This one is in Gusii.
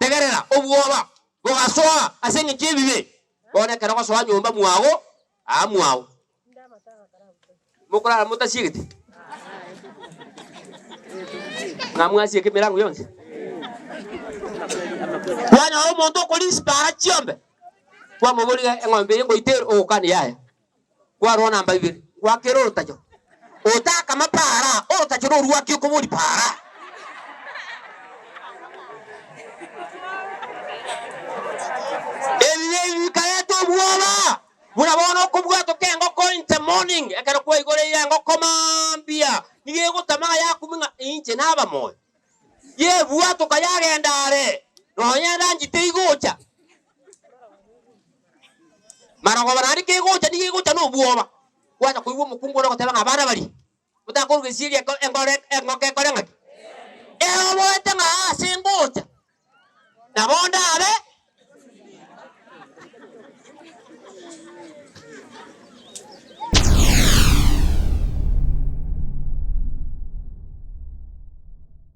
Tegerera, obwoba bogasoa ase engencho y'ebibe. Bono ekero ogosoa nyomba mwago, aa mwao. Mokorara motasiegete? Ng'a mwasieka emerango yonsi? Kwanyora omonto okorisia para chiombe, kwamoboria eng'ombe eye ngoita ere, ogokania yaya. Kwarora namba ibere, gwakera orotacho. Otakama para, orotacho norwaki okoboria para. Ebibe ebi bikareta obwoba. Buna bono okobwatoka engoko in the morning, ekero kwaigoreire engoko mambia, nigo egotama ng'a yakumia ng'a inche naba moyo. Yebwatoka yagenda are, nonya erangi teigocha. Marogoba naende kegocha nigo egocha nobwoba, gwacha koigwa omokungu ore ogoteba ng'a abana baria, motakoruga esieri eko engore engoko ekore ng'aki? Eoboete ng'a ase ngocha, nabo ndabe.